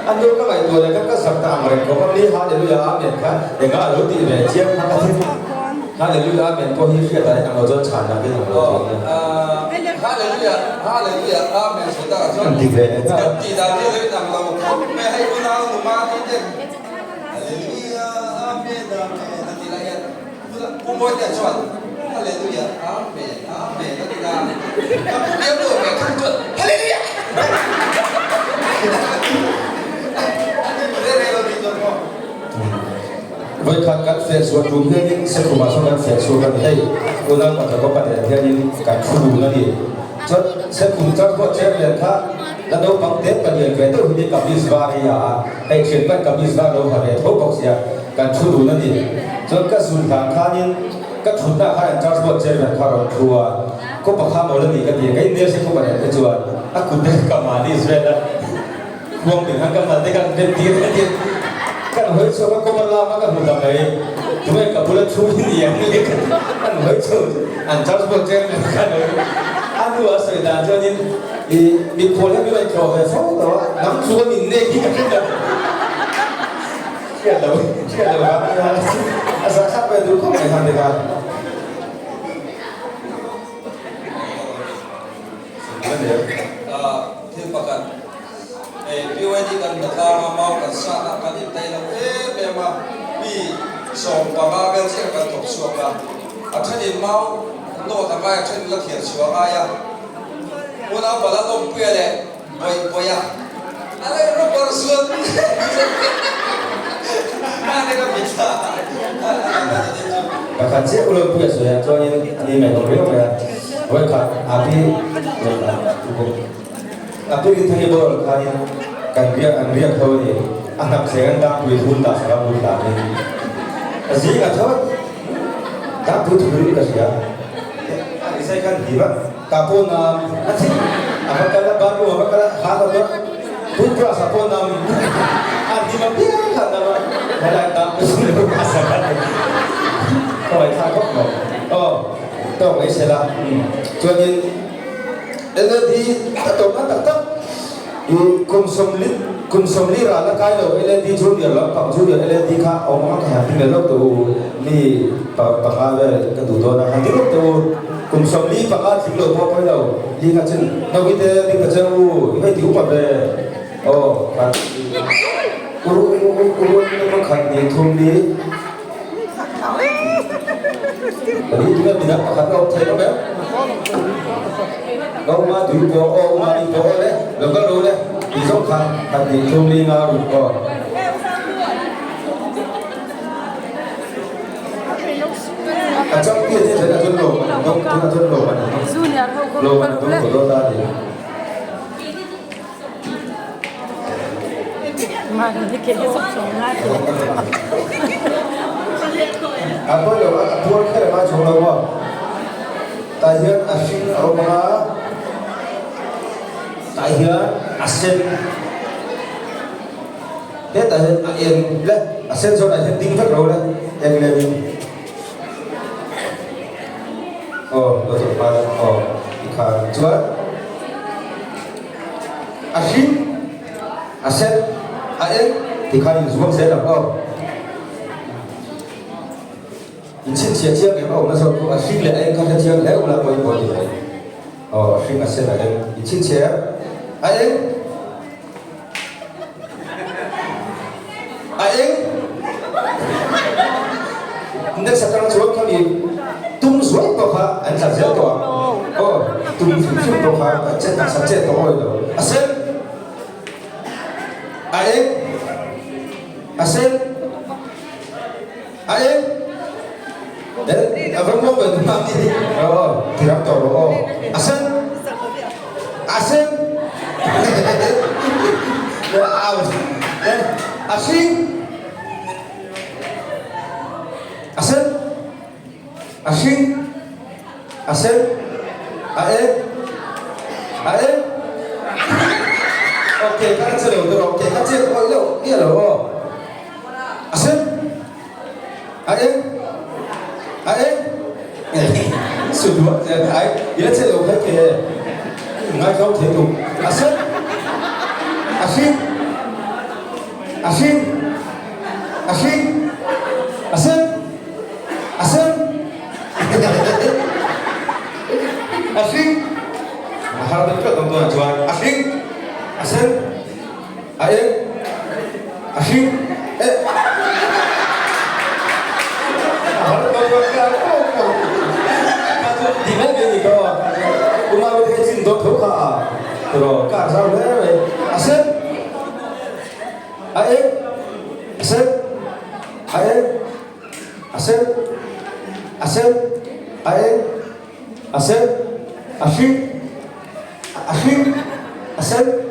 A nu ka ngaihtuah leh kha ka zak ta ang reng khawp a, mi Hallelujah Amen kha engah a lo tih ve chiang kha ka thi. Hallelujah Amen pawh hi hriat ah in ang lo chuan chhan lah in ang lo thin a. Hallelujah Hallelujah Amen sawi tak ah chuan Kan ti ve leh nghal. Kan tih dan hi a lo in ang lo khawp mai hei unau numa ni ten Hallelujah Amen Amen a ti lai hian Pu Mawitea chuan Hallelujah Amen Amen a ti la ka pu bial nu ve thung chuan Hallelujah a ti re re lo tih chuan maw. Vawikhat kan feh chhuah tum hianin Sekhumah sawn kan feh chhuak a ni. Hei unau Pathaka pa nen hianin kan thu dun a ni. Chuan Sekhum char pawh chairman kha la naupang te palian ve deuh hi kamis var hi a a, hei thian pahin kamis var lo ha ve tho bawk sia kan thu dun a ni. Chuan ka zun hlan khanin ka thutna ah khan an church board chairman kha a rawn thu a, khaw pakha mawl a ni ka ti a, kei Nia Sekhum pa nen te chuan a kut te ka mahni vel a. Khuang ding han ka mal te kan ben tir a ti. Kan hawi chhuak a kawpa lam a ka hmu ta mai. Tunge ka bula thu hi ni ang le ka ti. Kan hawi chhuak chu an charge board chairman khan a a nu a sawi dan chuanin i mikhual hi min rawn tlawh ve fo tawh a, nang chu ka min nek hi ka hre lo. Hriat lo hriat lo vang ania a zahthlak ve duh khawp mai khan ti khan. Thil pakhat, hei BYD kan hnathlang a, mau kan sat a, kan intaih lo em em a, mi 15 vel chiah kan thawk chhuak a, a thenin mau nawt a ngai a, thenin la thiar chhuah a ngai a, unau bala lawmpuia leh bawihbawia a la rubber zuan Pakhat chiah ulawmpuia sawi ah chuanin a ni mai awm riau mai a, vawikhat api api rinthani boral khanin kan riak an riak tho a ni, a hnap thleng an dangpui thun ta sak a bul tlanin a zing a tho a, dangpui thun ka hria, a rizai khan hlim a. Ka pawh nam a thi a va kal a bathroom a va kal a han a tawrh toothbrush a pawh nam a hnim a piang kha nam a helai tam te chu lo ka sak a ni ka ngaihthla khawp mai aw tawk mai se la chuanin LAD a tawrhna tak tak i kum sawmli kum sawmli ral a kai lo LAD junior lampang junior LAD kha awm ang a ka han ti leh lawk tawh u mi panga vel ka duh dawn a han ti lawk tawh u kum 45 tling lo pawh pawi lo li kha chin nawi te ding ta che u i hei ti upa ve aw khat uru uru uru pakhat ni thum ni Pali tunge midang pakhat a awm thei lo em? Uma tui pawh aw uma mi pawh aw le lo kal ro le tih zawng kha khat hnih thum li nga ruk aw. A champion hi then a chuan lawm an dawng then a chuan lawm an dawng lawm an dawng tawh dawn ta a ni. A pawi lo a puar kher a ngai chhawng lo maw? Tah hian a hring a awm ang a, tah hian a sen hetah hian a eng le a sen zawnah hian ding vek lo le eng leh in aw lo chawp nghal a aw tikhan chuan a hring a sen a eng tikhan inzuang zel ang aw. In chhinchhiah chiang em a awmna zawk chu a hring leh a eng kha hre chiang hle ula pawimawh a ni mai. Aw a hring a sen a eng in chhinchhiah em? A eng? A eng? Next atang chuan khami tum zuai tawh kha an tla zel tawh ang. Aw tum hrim hrim tawh kha a chet taksa chet tawh awi lo. A sen? A eng? A sen? A eng? Eh, a va muang ve tu hna ti. Aw, ti ram tawh rawh aw. A sen? A sen? A hring? A sen? A hring? A sen? A eng? A eng? Okay, ka che lo tu rawh. Okay, ka che oi lo, nge lo aw. A sen? A eng? A eng? Su duah che ai ila che lo khai ke ngai khau thei tuk. A sen? A hring? A hring A hring A sen A sen A hring A har deuh tlat awm tunah chuan a hring A sen A eng A hring eh A har deuh tlat ka pawh pawh kha chu ti mai mai ni ka aw Uma te kha chin dawt tho kha a tiraw kar zau hle mai A sen A eng A sen A eng A sen A sen A eng A sen A hring A hring A sen.